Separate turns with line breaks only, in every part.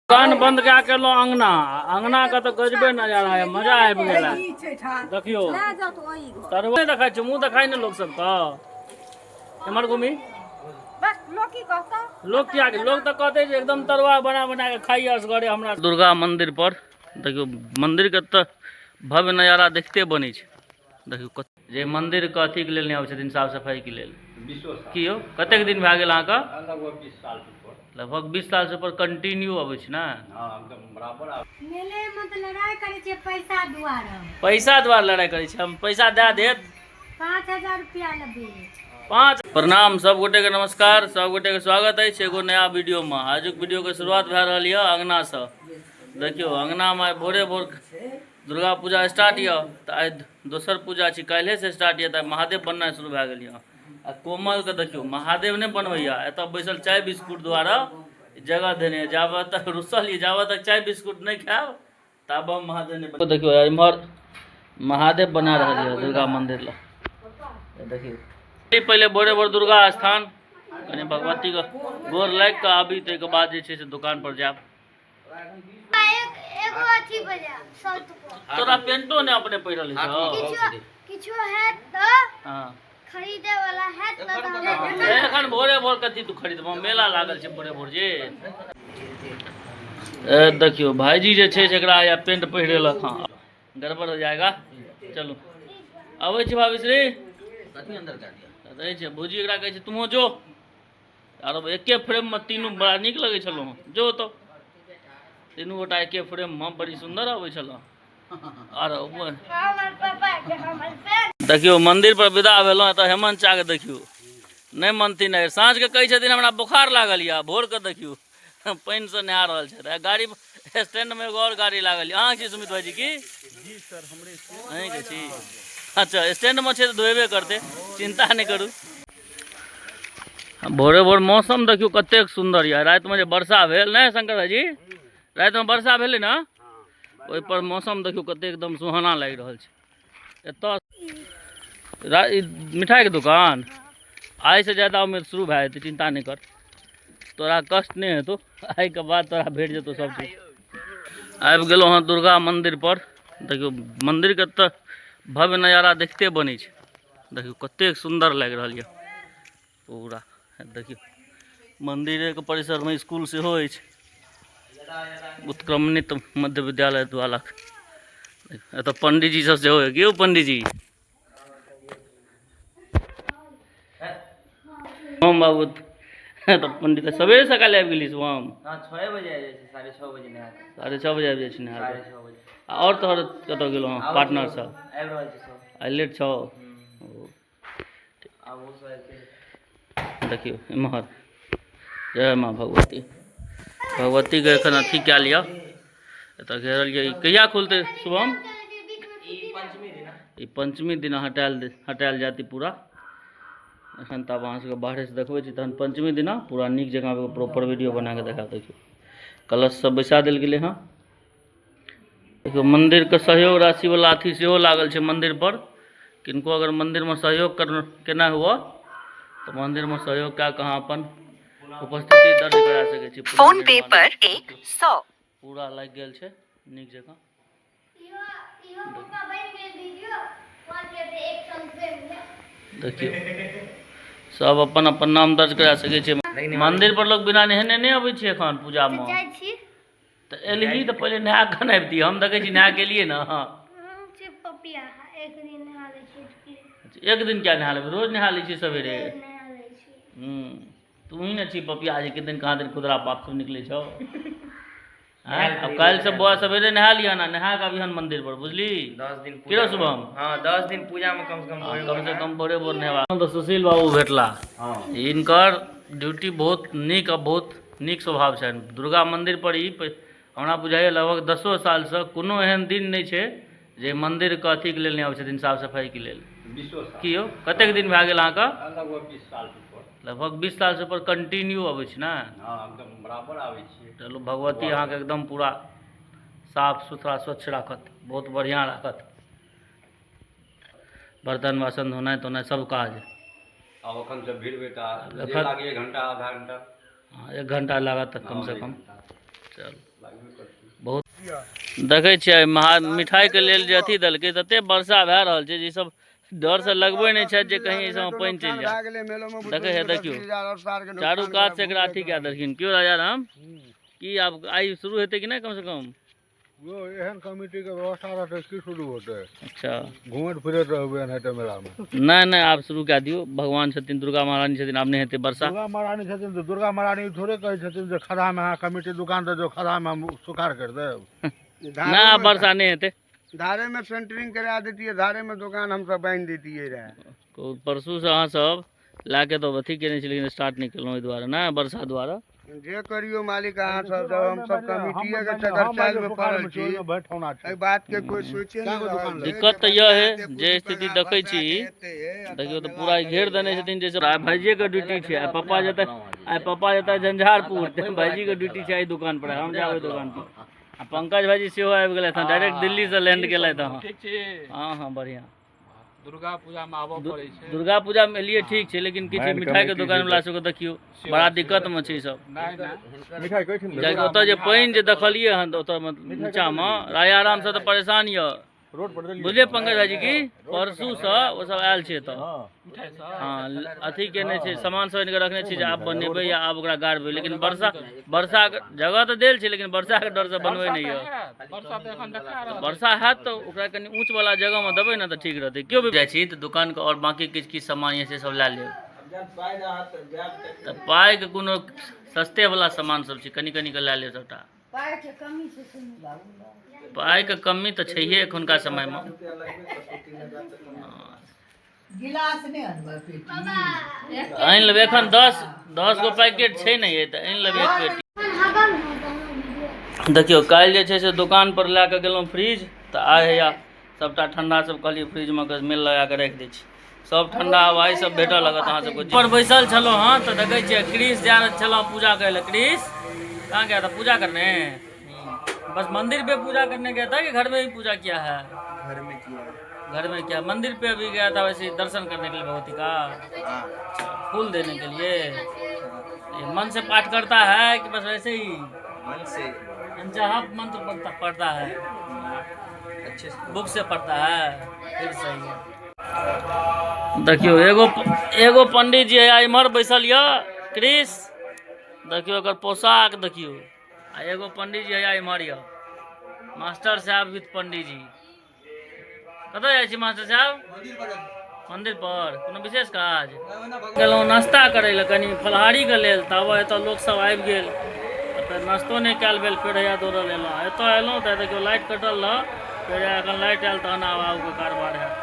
दुकान बंद कए के एलहुँ अंगना। अंगना के तऽ गजबे नजारा यऽ, मजा आबि गेल। देखियौ, तरुआ नहि देखै छै, मुँह देखाइ ने लोक सबके। एम्हर घुमी। लोक किया? लोक तऽ कहतै जे एकदम तरुआ बना बना के खाइए असगरे। हमरा दुर्गा मंदिर पर देखियौ, मंदिर के तऽ भव्य नजारा देखते बनै छै। देखियौ, जे मंदिर के अथीके लेल नहि आबै छथिन, साफ सफाइके लेल। की यौ, कतेक दिन भए गेल अहाँके?
लगभग 20 साल से ऊपर।
लगभग 20 साल से ऊपर कंटिन्यू अबै छै ने?
हाँ, एकदम बराबर।
मेले में तऽ लड़ाइ करै छियै पैसा दुआरे।
पैसा दुआरे लड़ाइ करै छै? हम पैसा दए देत।
5000 रुपया लेबै।
पाँच। प्रणाम सब गोटे के, नमस्कार सब गोटे के, स्वागत अछि एगो नया वीडियो में। आजुक वीडियो के शुरुआत भए रहल यऽ अंगना से। देखियौ, अंगना में भोरे भोर दुर्गा पूजा स्टार्ट यऽ, तऽ आइ दोसर पूजा छी, काल्हिए से स्टार्ट यऽ, तऽ महादेव बननाइ शुरू भए गेल यऽ। आ कोमलके देखियौ, महादेव नहि बनबैया, एतऽ बैसल चाय बिस्कुट द्वारा जगह देने यऽ। जाबे तक रुसल यऽ, जाबे तक चाय बिस्कुट नहि खायब ताबे हम महादेव नहि। देखियौ, इम्हर महादेव बना रहल यऽ दुर्गा मंदिर लग। देखियौ, पहिले भोरे भोर दुर्गा स्थान कनि भगवतीके गोर लागि कऽ आबी, ताहिके बाद जे छै से दुकान पर जायब।
एगो अथी बजा शर्ट पर।
तोरा पेंटो ने अपने पहिरल छौ।
किछु किछु हैत तऽ खरीदे वाला हैत ने तऽ।
एखन भोरे भोर कथी तू खरीदबह? मेला लागल छै भोरे भोर जे। ए देखियौ, भाईजी जे छै से एकरा या पेंट पहिरेलक। हँ, गड़बड़ हो जाएगा। चलू, अबै छी। भाभी श्री रहै छै। भौजी एकरा कहै छै, तुमो जो। आरो एके फ्रेममे तीनू बड़ा नीक लगै छलहुँ हँ। जो तो तीनू गोटा एके फ्रेममे बड़ी सुन्दर अबै छलहुँ। आरो
हमर पापा के हमर पेंट।
देखियौ, मंदिर पर विदा भेलहुँ तऽ हेमन्त चाके देखियौ, नहि मनथिन। आइ साँझके कहै छथिन हमरा बोखार लागल यऽ, भोरके देखियौ पानिसँ नहा रहल छथि। आ गाड़ी स्टैंडमे एगो आओर गाड़ी लागल यऽ। अहाँ छी सुमित भाईजी की?
जी सर, हमरे छियै।
अहीँके छी? अच्छा, स्टैंडमे छै तऽ धोएबे करतै, चिन्ता नहि करू। भोरे भोर मौसम देखियौ कतेक सुन्दर यऽ। रातिमे जे वर्षा भेल नहि शंकर भाईजी, रातिमे वर्षा भेलै ने, ओहिपर मौसम देखियौ कतेक एकदम सुहाना लागि रहल छै। एतऽ ई मिठाइके दुकान आइसँ ज्यादा उम्मीद शुरू भए जेतै। चिन्ता नहि कर, तोरा कष्ट नहि हेतौ। आइके बाद तोरा भेट जेतौ सब चीज। आबि गेलहुँ हँ दुर्गा मंदिर पर। देखियौ, मंदिरके तऽ भव्य नजारा देखते बनै छै। देखियौ, कतेक सुन्दर लागि रहल यऽ पूरा। देखियौ, मंदिरेके परिसरमे स्कूल सेहो अछि, उत्क्रमणित मध्य विद्यालय द्वालक। एतऽ पंडीजी सब सेहो यऽ। की यौ पंडीजी? हम बाबू तऽ पंडित सवेरे सकाल आबि गेली शुभम।
हाँ, 6 बजे आबि जाइ छै, 6:30 बजे नहा कऽ।
6:30 बजे आबि जाइ छी नहा कऽ?
6:30 बजे।
आ आओर तोहर कतऽ गेलहुँ हँ पार्टनर सब?
आबि रहल छै सब।
आइ लेट छौ? ओ।
आब ओ सब आबिते।
देखियौ एम्हर, जय माँ भगवती। भगवतीके एखन अथी कए लिअ। एतऽ घेरल यऽ। ई कहिया खुलतै शुभम?
ई पंचमी दिना।
ई पंचमी दिन हटायल जायत ई पूरा। एखन तऽ आब अहाँ सबके बाहरेसँ देखबै छी, तहन पंचमी दिना पूरा नीक जकाँ प्रॉपर वीडियो बना कऽ देखा। देखियौ, कलश सब बैसा देल गेलै हँ। देखियौ, मन्दिरके सहयोग राशिवला अथी सेहो लागल छै मन्दिर पर। किनको अगर मन्दिरमे सहयोग कर केनाइ हुअ तऽ मन्दिरमे सहयोग कए कऽ अहाँ अपन उपस्थिति दर्ज करा सकै छी।
फोन पे पर 100
पूरा लागि गेल छै नीक जकाँ।
इहो इहो पापा, बनि गेल वीडियो। फोन पे पे 100 रुपये मिले।
देखियौ, सब अपन अपन नाम दर्ज करा सकै छै। मंदिर पर लोक बिना नहेने नहि अबै छै एखन पूजामे।
जाइ छी।
तऽ एलही तऽ पहिले नहा कऽ ने अबिती। हम देखै छी नहा के एलियै ने।
हम छी पपिया, एक दिन नहा लै छी।
एक दिन किया नहा लेबै? रोज नहा लै छियै सवेरे।
रोज नहा लै छी।
तू ही ने छी पपिया जे किदन कहाँ दिन खुदरा पाप सब निकलै छौ। आँय, आब काल्हि से बौआ सवेरे नहा लिहन आ नहा कऽ अबिहन मंदिर पर, बुझली?
10 दिन।
की रौ शुभम?
हाँ, 10 दिन पूजा में कम से कम भोरे।
कम से कम भोरे भोर नहेबा। तऽ सुशील बाबू भेटला। हिनकर ड्यूटी बहुत नीक आ बहुत नीक स्वभाव छनि। दुर्गा मंदिर पर ई हमरा बुझाइए लगभग 10 सालसँ कोनो एहन दिन नहि छै जे मंदिरके अथीके लेल नहि आबै छथिन, साफ सफाइके लेल।
20 साल।
की यौ, कतेक दिन भए गेल अहाँके?
लगभग 20 साल से ऊपर।
लगभग 20 सालसँ ऊपर कंटिन्यू अबै छै ने?
हाँ, एकदम बराबर आबै छियै।
चलू, भगवती अहाँके एकदम पूरा साफ सुथरा स्वच्छ राखत, बहुत बढ़िआँ राखत। बर्तन बासन धोनाइ तोनाइ सब काज।
आब एखन से भिड़बै तऽ जे
एखन
लागी एक घंटा, आधा घंटा।
हाँ, एक घंटा लागत तऽ कमसँ
एक
कम।
घंटा।
चल बहुत देखै छियै महा मिठाइके लेल जे अथी देलकै तते वर्षा भए रहल छै जे ई सब डरसँ लगबै नहि छथि जे कहीं एहि सबमे पानि चलि जायत। देखै है देखियौ चारू कात से एकरा अथी कए देलखिन। क्यों राजा राम की आब आइ शुरू हेतै कि नहि कम से कम?
यौ एहन कमिटी के व्यवस्था रहतै की शुरू होतै?
अच्छा
घूमैत फिरैत रहबै एनाहिते मेलामे।
नहि नहि आब शुरू कए दियौ, भगवान छथिन दुर्गा महारानी छथिन, आब नहि हेतै वर्षा।
दुर्गा महारानी छथिन तऽ दुर्गा महारानी थोड़े कहै छथिन जे खदामे अहाँ कमिटी दुकान दऽ दियौ, खदामे हम सुखाड़ करि देब।
नहि आब वर्षा नहि हेतै।
धारे में सेंटरिंग करा देतियै, धारे में दुकान हमसब बान्हि देतियै रहे।
परसूसँ अहाँ सब लए कऽ तऽ अथी केने छी लेकिन स्टार्ट नहि केलहुँ एहि दुआरे ने वर्षा दुआरे।
जे करियो मालिक अहाँ सब, जब हमसब कमिटीए के चक्कर चालि में पड़ल छी, एहि बात के कोई सोचे नहि रहल छै।
दिक्कत तऽ यह है जे स्थिति देखै छी, देखियौ तऽ पूरा घेर देने छथिन। जे आइ भाइजीके ड्यूटी छै, आइ पप्पा जेतै, आइ पप्पा जेतै झंझारपुर, तऽ भाइजीके ड्यूटी छै एहि दुकान पर, हम जाबै दुकान पर। आ पंकज भाईजी सेहो आबि गेलथि हँ, डायरेक्ट दिल्लीसँ लैंड गेलथि हँ।
ठीक छी?
हँ हँ बढ़िआँ।
दुर्गा पूजा मे आबऽ पड़ै छै।
दुर्गा पूजा मे एलियै ठीक छै, लेकिन किछु मिठाई के दुकान वाला सबके देखियौ बड़ा दिक्कत मे छै ई सब।
नहि नहि
मिठाइ कहिठिन
कियाकि ओतऽ जे पानि जे देखलियै हन तऽ ओतऽ नीचा मे राजा राम सब तऽ परेशान यऽ।
रोड पर देलियै।
बुझलियै पंकज भाईजी की परसूसँ ओ सब आयल छै एतऽ।
मिठाइ सब
हँ अथी केने छै, सामान सब आनिकऽ रखने छै जे आब बनेबै या आब ओकरा गाड़बै, लेकिन वर्षा वर्षाके जगह तऽ देल छै लेकिन वर्षाके डरसँ बनबै नहि यऽ।
वर्षा तऽ एखन देखा रहल।
वर्षा हैत तऽ ओकरा कनि ऊँच वाला जगहमे देबै ने तऽ ठीक रहतै। केओ भी जाइ छी तऽ दुकानके आओर बाँकी किछु किछु सामान यऽ से सब लए लेब। तऽ पाइके कोनो सस्ते वाला सामान सब छै, कनि कनि कऽ लए लेब सबटा। पाइके कमी तऽ छैहे एखुनका समयमे। आनि लेबै एखन 10 गो पैकेट छै ने, तऽ आनि लेबै एक पेटी। देखियौ काल्हि जे छै से दोकान पर लए कऽ गेलहुँ फ्रिज, तऽ आइ हैया सबटा ठंडा सब कहलियै फ्रिजमे कऽ मेल लगा कऽ राखि दै छी, सब ठंडा हवा ई सब भेटऽ लगत अहाँ सबके। पर बैसल छलहुँ हँ तऽ देखै छियै क्रिश जा रहल छलहुँ पूजा करै लए। क्रिश कहाँ गया था पूजा करने? बस मंदिर पे पूजा करने गया था कि घर में भी पूजा किया है?
घर में किया।
घर में क्या मंदिर पे अभी गया था वैसे दर्शन करने के लिए भगवती का, फूल देने के लिए। ये मन से पाठ करता है कि बस वैसे ही?
मन से।
अनचाहा मंत्र पढ़ता पढ़ता है?
अच्छे से
बुक से पढ़ता है, फिर सही है। देखियौ एगो एगो पंडित जी है इम्हर बैसल यऽ क्रिश, देखियौ एकर पोशाक देखियौ, आ एगो पंडित जी है इम्हर यऽ मास्टर साहब विथ पंडित जी। कतऽ जाइ छी मास्टर साहब? मंदिर पर कोनो विशेष काज? गेलहुँ नाश्ता करै लए कनि फलाहारीके लेल, तब एतऽ लोकसब आबि गेल तऽ फेर नाश्तो नहि कयल भेल, फेर हैया दौड़ल एलहुँ। एतऽ एलहुँ तऽ देखियौ लाइट कटल रहऽ, फेर एखन लाइट आयल तहन आब आगूके कारबार हैत।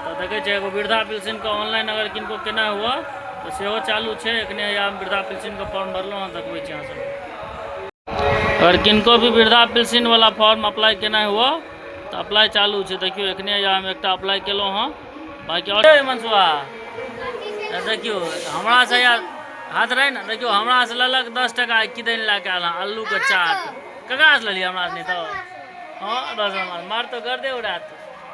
तऽ देखै छियै एगो वृद्धा पेंशनके ऑनलाइन अगर किनको केना हुए तऽ सेहो चालू छै। एखने हैया हम वृद्धा पेंशनके फॉर्म भरलहुँ हँ, देखबै छी अहाँ सबके। अगर किनको भी वृद्धा पेंशन वाला फॉर्म अप्लाई केना हुए तऽ अप्लाई चालू छै। देखियौ एखने हैया हम एकटा अप्लाई केलहुँ हँ, बाँकी आओर मनसुआ देखियौ हमरा से यार हाथ रहै ने, देखियौ हमरा से लेलक 10 टका किदन लए कऽ आयल हँ आलूके चाट। ककरा से लेलियै? हमरा से नहि तऽ हँ 10 मार तो कर दे उड़ात।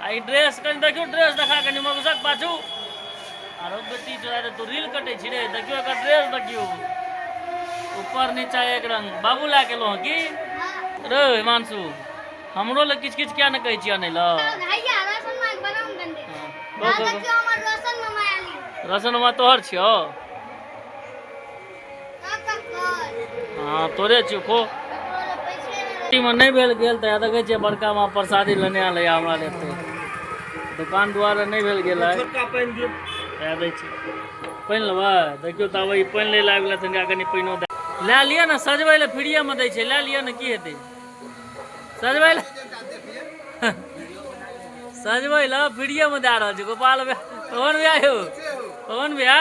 आ ई ड्रेस कनि देखियौ, ड्रेस देखा कनि मगजक पाछू। आरो बेटी चोरा रे तू रील कटै छी रे। देखियौ एकर ड्रेस देखियौ ऊपर नीचा एक रंग। बाबू लए के एलहुँ हँ की रे हिमांशु? हमरो लए किछु किछु किया नहि कहै छियै अनै लए?
हैया रोशन मामा के बनाउ गंदे। देखियौ हमर रोशन मामा आली।
रोशन मामा तोहर छियौ? हँ तोरे छियौ। खो मे नहि भेल गेल तऽ देखै छियै बड़का माँ प्रसादी लेने आयल है हमरा लेल। दुकान दुआरे नहि भेल गेल है, दै छी पानि लेबै। देखियौ तब ई पानि लै लए आबि गेलै, तनिका कनि पानिओ दए लए लिअ ने, सजबै लए फ्रीएमे दै छै, लए लिअ ने, की हेतै? सजबै लए सजबै लए फ्रीएमे दए रहल छै गोपाल भैया। पवन भैया यौ, पवन भैया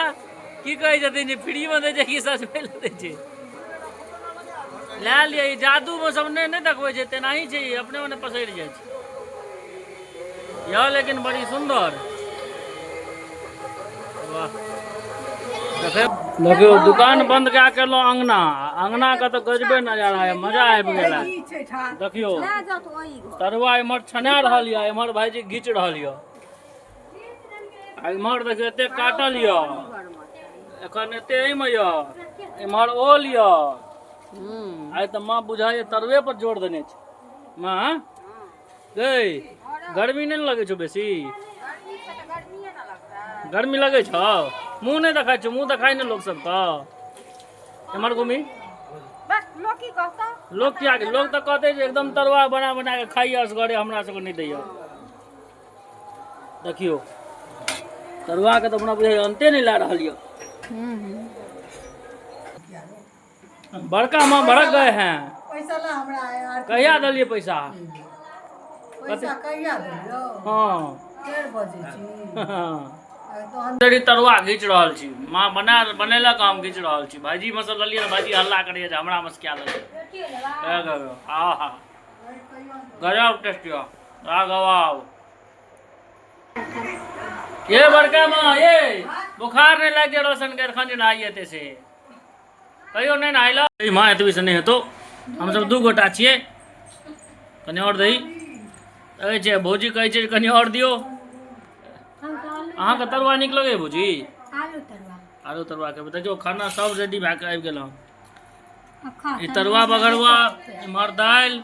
की कहै छथिन जे फ्रीमे दै छै कि सजबै लए दै छै? लए लिअ, ई जादूमे सब नहि देखबै छै तेनाही छै, ई अपने मने पसरि जाइ छै यह, लेकिन बड़ी सुन्दर। वाह देखियौ दुकान बंद कए के एलहुँ अंगना, अंगना के तऽ गजबे नजारा है, मजा आबि गेल है। देखियौ तरुआ इम्हर छना रहल यऽ, इम्हर भाईजी घीच रहल यऽ, आ इम्हर देखियौ एते काटल यऽ, एखन एते एहिमे यऽ, इम्हर ओल यऽ, आइ तऽ माँ बुझाइए तरुए पर जोर देने छै। माँ गै, गर्मी नहि ने लगै छौ बेसी? गर्मी लगै छौ? मुँह नहि देखाइ छौ, मुँह देखाइ ने लोक सबके। एम्हर घुमी। लोक किया? लोक तऽ कहतै जे एकदम तरुआ बना बना कऽ खाइए असगरे, हमरा सबके नहि दैए। देखियौ, तरुआके तऽ अपना बुझाइए अन्ते नहि लए रहल यऽ। बड़का माँ भड़क गए हैं।
पैसा ला हमरा आर।
कहिया देलियै पैसा?
पैसा कहिया देलियौ?
हँ।
फेर बजै छी। तहन
तरी तरुआ घीच रहल छी। माँ बना बनेलक, हम घीच रहल छी। भाईजी मसल लेलियै तऽ भाईजी हल्ला करैए जे हमरा मस क्या लेलियै। आहा, गजब टेस्ट यऽ, लाजवाब। ये बड़का माँ, ये बुखार नहि लागि जाय रोशन के, एखन जे नहाइ हेतै से कहियो नहि नहाइल। माँ, एतबी से नहि हेतौ, हमसब दू गोटा छियै, कनि आओर दही कहै छै। भौजी कहै छै जे कनि आओर दियौ।
हम तऽ आलू।
अहाँके तरुआ नीक लगैए भौजी?
आलू तरुआ।
आलू तरुआ खेबै। देखियौ, खाना सब रेडी भए कऽ आबि गेल हँ।
आ खा।
ई तरुआ बगरुआ, इम्हर दालि,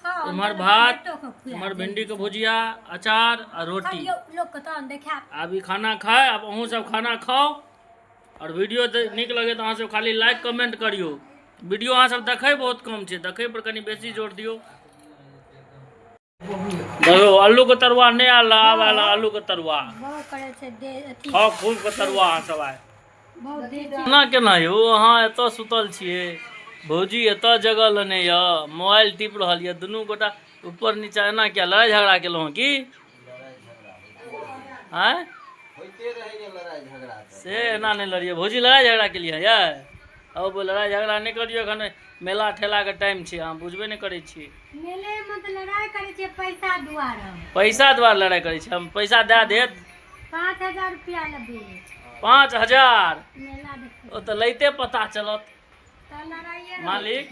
खाओ।
इम्हर भात,
बेटोके खुआ।
इम्हर भिंडीके भुजिया, अचार आ रोटी।
खाइयो लोकके, तहन देखायब।
आब ई खाना खाय। आब अहूँ सब खाना खाउ आओर वीडियो नीक लगे तऽ अहाँ सब खाली लाइक कमेंट करियौ। वीडियो अहाँ सब देखै बहुत कम छै, देखै पर कनि बेसी जोर दियौ। देखियौ, आलूके तरुआ नहि आयल, आब आयल आलूके तरुआ।
बहुत करै छै दे अथी।
खाउ खूब के तरुआ अहाँ सब आइ।
बहुत देर।
केना केना यौ, अहाँ एतऽ सुतल छियै, भौजी एतऽ जगह लेने यऽ, मोबाइल टिप रहल यऽ, दुनू गोटा ऊपर नीचा एना किया? लड़ाइ झगड़ा केलहुँ हँ की? आँय,
होइते रहैए लड़ाइ झगड़ा तऽ।
से एना नहि लड़ियै भौजी। लड़ाइ झगड़ा केलियै यै? अब लड़ाइ झगड़ा नहि करियौ, एखन मेला ठेलाके टाइम छै, अहाँ बुझबे नहि करै छियै।
मेलेमे तऽ लड़ाइ करै छियै पैसा दुआरे।
पैसा दुआरे लड़ाइ करै छियै? हम पैसा दए देत।
5,000 रुपया लेबै।
5,000?
मेला देखै।
ओ तऽ लैते पता चलत।
तऽ लड़ाइए रहै।
मालिक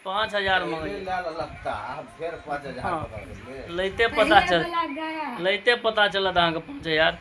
5,000
पहिले
मङ्गै।
लए लेलक तऽ आब फेर 5,000
हँ।
पकड़ लेलियै।
लैते पता
पहिले
चल
वला गया।
लैते पता चलत अहाँके 5,000।